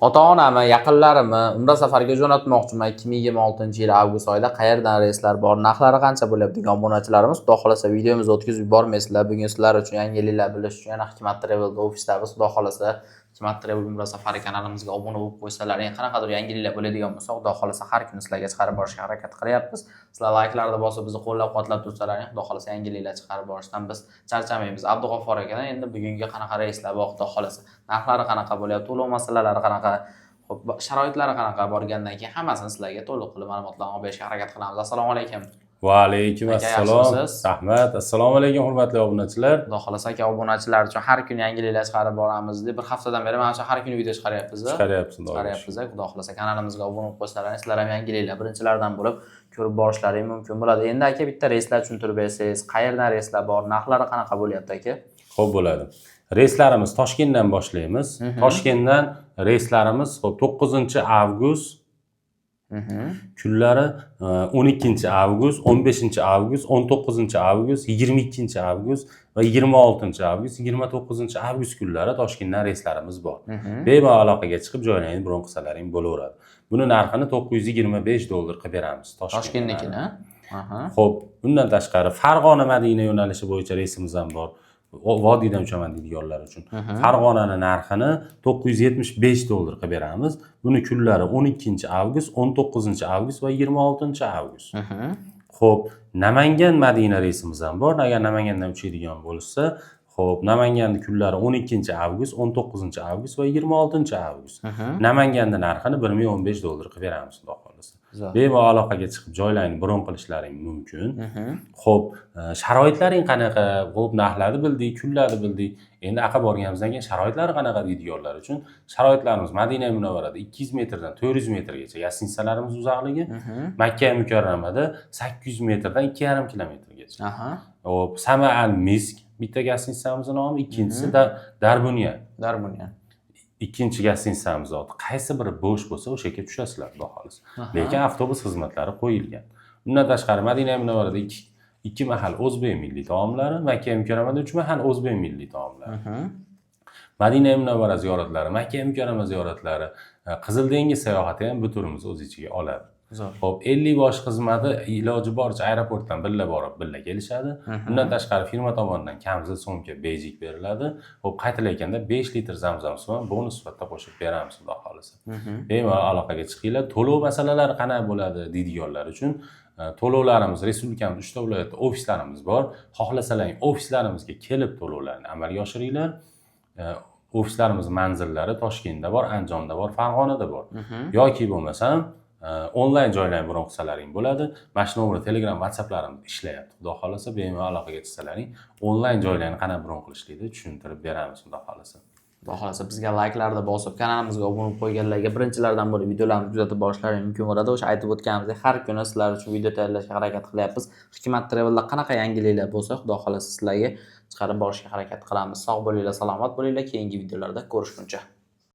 Ota-onamni, yaqinlarimni Umra safariga jo'natmoqchiman. 2026-yil avgust oyida qayerdan reyslar bor, narxlari qancha bo'lyapti degan obunachilarimiz, Xudo xolasa, videomizni o'tkazib yubormaysizlar. Bugun sizlar uchun yangiliklar bilish uchun yana Hikmat Travel ofisdamiz. Xudo xolasa, Hikmat Travel Umra safari kanalimizga obuna bo'lib qo'ysalaring, qanaqadir yangiliklar bo'ladigan bo'lsa, Xudo xolasa, har kuni sizlarga chiqarib borishga harakat qilyapmiz. Sizlar layklarni bosib, bizni qo'llab-quvvatlab tursalaring, Xudo xolasa, yangiliklar chiqarib borishdan biz charchamaymiz. Abdug'ofor akadan endi bugungi qanaqa reyslar bor, Xudo xolasa, narxlari qanaqa bo'lyapti, to'lov masalalari qanaqa, xo'p, sharoitlari qanaqa borgandan keyin hammasini sizlarga to'liq qilib ma'lumotlarni olib berishga harakat qilamiz. Assalomu alaykum. Va alaykum Aka, assalom. yaxshimisiz? Rahmat. Assalomu alaykum, hurmatli obunachilar. Xudo xolasa, aka, obunachilar uchun har kuni yangiliklar chiqarib boramiz deb bir haftadan beri mana shu har kuni video chiqaryapmiz. Chiqaryapmiz. Chiqaryapmiz. Xudo xolasa, kanalimizga obuna bo'lib qo'ysalaring, sizlar ham yangiliklar birinchilardan bo'lib ko'rib borishlaring mumkin bo'ladi. Endi, aka, bitta reyslar tushuntirib bersangiz, qayerdan reyslar bor, narxlari qanaqa bo'lyapti, aka? Xo'p, bo'ladi. Reyslarimiz Toshkentdan boshlaymiz. Toshkentdan reyslarimiz, xo'p, 9-avgust kunlari, 12 avgust, 15 avgust, 19 avgust, 22 avgust va 26 avgust, 29 avgust kunlari Toshkentdan reyslarimiz bor. Bemalol aloqaga chiqib, joylarni bron qilsalaring bo'laveradi. Buni narxini 925 dollar qilib beramiz. Toshkentnikini. Aha. Xo'p, bundan tashqari Farg'ona Madina yo'nalishi bo'yicha reysimiz ham bor. Vodiydan uchaman deydiganlar uchun. Farg'onani narxini 975 dollar qilib beramiz. Buni kunlari 12 avgust, 19 avgust va 26 avgust. Xo'p, Namangan Madina reysimiz ham bor. Agar Namangandan uchadigan bo'lsa, xo'p, Namanganni kunlari 12 avgust, 19 avgust va 26 avgust. Namanganni narxini 1015 dollar qilib beramiz, Xudo xohlasa. Zo'r. Bemalol aloqaga chiqib, joylarni bron qilishlaring mumkin. Xo'p, sharoitlaring qanaqa? Xo'p, narxlarni bildik, kunlarni bildik. Endi aqa borganimizdan keyin sharoitlari qanaqa deydiganlar uchun sharoitlarimiz Madina Munavvarada 200 metrdan 400 metrgacha гостиница larimiz uzoqligi, Makka Mukarramada 800 metrdan 2,5 kilometrgacha. Xo'p, Sama al Misk bitta гостиница mizni nomi, ikkinchisi Darbunya. Darbunya. Ikkinchi гостиница miz oti. Qaysi biri bo'sh bo'lsa, o'sha yerga tushasizlar, Xudo xohlasa. Lekin avtobus xizmatlari qo'yilgan. Undan tashqari Madina Munavvarada ikki mahal o'zbek milliy taomlari, Makka Mukarramada uch mahal o'zbek milliy taomlari. Madina Munavvara ziyoratlari, Makka Mukarrama ziyoratlari, Qizil dengiz sayohati ham bu turimizni o'z ichiga oladi. Zo'r. Xo'p, 50 bosh xizmati iloji boricha aeroportdan birga borib, birga kelishadi. Undan tashqari firma tomonidan kamzil, sumka, bejik beriladi. Xo'p, qaytilayotganda 5 litr zamzam suvi ham bonus sifatida qo'shib beramiz, Xudo xohlasa. Bemalol aloqaga chiqinglar. To'lov masalalari qanaqa bo'ladi deydiganlar uchun to'lovlarimiz respublikamiz 3 ta viloyatda ofislarimiz bor. Xohlasalaring, ofislarimizga kelib to'lovlarni amalga oshiringlar. Ofislarimiz manzillari Toshkentda bor, Andijonda bor, Farg'onada bor. Yoki bo'lmasam onlayn joylarni bron qilsalaring bo'ladi. Mana shu nomer Telegram, WhatsApplarimiz ishlayapti. Xudo xohlasa, bemalol aloqaga chiqsalaring, onlayn joylarni qanaqa bron qilishlikni tushuntirib beramiz, Xudo xohlasa. Xudo xohlasa, bizga layklarni bosib, kanalimizga obuna bo'lib qo'yganlarga birinchilardan bo'lib videolarni kuzatib borishlari mumkin bo'ladi. O'sha aytib o'tganimizdek, har kuni sizlar uchun video tayyorlashga harakat qilyapmiz. Hikmat Travelda qanaqa yangiliklar bo'lsa, Xudo xohlasa, sizlarga chiqarib borishga harakat qilamiz. Sog' bo'linglar, salomat bo'linglar. Keyingi videolarda ko'rishguncha.